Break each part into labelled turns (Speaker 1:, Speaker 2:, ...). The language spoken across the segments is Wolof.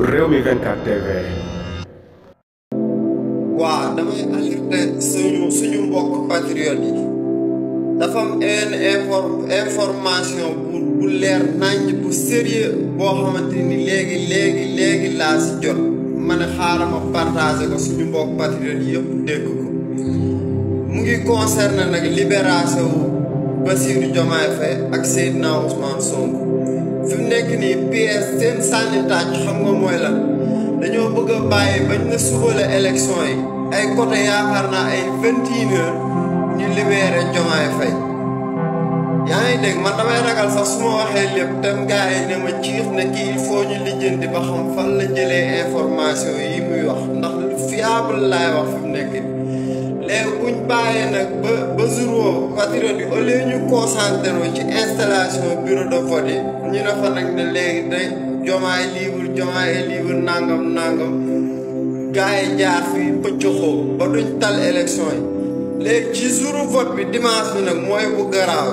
Speaker 1: Rewmi 24 TV.
Speaker 2: waaw damay alerter suñu mbokk patriote yi dafa am information bu leer nañ bu sérieux boo xamante ni léegi laa si jot ma ne xaaral ma partager ko suñu mbokk patriote yi yëpp dégg ko mu ngi concerné nag libération wu Bassirou Diomaye Faye ak Seydina Ousmane Sonko fi mu nekk nii PS seen sànni tàcc xam nga mooy lan dañoo bëgg a bàyyi bañ na suba la élection yi ay côté yaakaar naa ay 21 heures ñu libéré Diomaye Faye yaa ngi dégg man damay ragal sax su ma waxee lépp tam gars yi ne ma ciix ne kii il faut ñu lijjanti ba xam fan la jëlee information yi muy wax ndax lu fiable laay wax fi mu nekk léegi buñ bàyyee nag ba jour woowu patriote yi au lieu ñu concentré ci installation bureau de vote yi ñu ne fa nag ne léegi day Diomaye libre nangam gars yi jaar fii pëccoxoo ba duñ tal élection yi léegi ci jouru vote bi dimanche bi nag mooy bu garaaw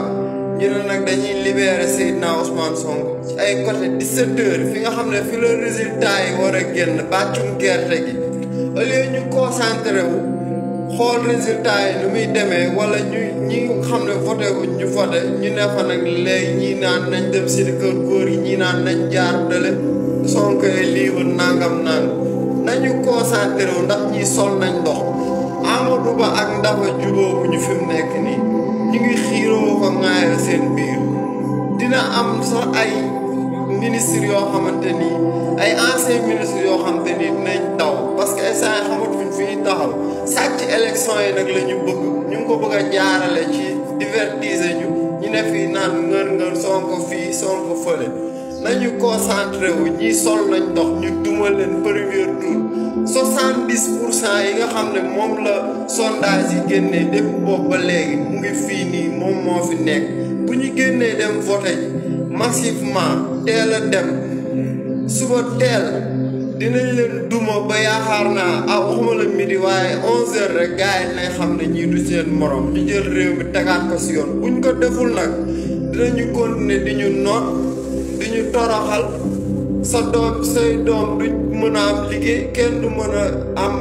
Speaker 2: ñu ne nag dañuy libérer Seydina Ousmane Sonko ci ay côté 17 heures fi nga xam ne fi la résultat yi war a génn bàccum gerte gi au lieu ñu concentré wu xool résultat yi nu muy demee wala ñi xam ne voté wuñ ñu voté ñu ne fa nag léegi ñii naan nañ dem si kër góor yi ñii naan nañ jaar dale Sonko libre nangam nañu concentré wu ndax ñi sol nañ ndox Amadou Ba ak Ndafa jubóo bu ñu fi mu nekk nii ñu ngi xiiroo ko ŋaayal seen biir dina am sax ay ministre yoo xamante ni ay ancien ministre yoo xamante ni dinañ daw parce que instant yi xamatuñ fi ñu taxaw sàcc élection yi nag la ñu bëgg ñu ngi ko bëgg a jaarale ci divertiser ñu ne fii naan ngër Sonko fii Sonko fële nañu concentré wu ñi sol nañ ndox ñu duma leen premier tour 70% yi nga xam ne moom la sondage yi génnee depuis boobu ba léegi mu ngi fii nii moom moo fi nekk bu ñu génnee dem voté ji massivement teel a dem suba teel dinañ leen duma ba yaakaar naa waxuma la midi waaye 11h rek gars yi dinañ xam ne ñii du seen morom ñu jël réew mi tegaat ko si yoon buñ ko deful nag dinañu continuer di ñu noot di ñu toroxal say doom duñ mën a am liggéey kenn du mën a am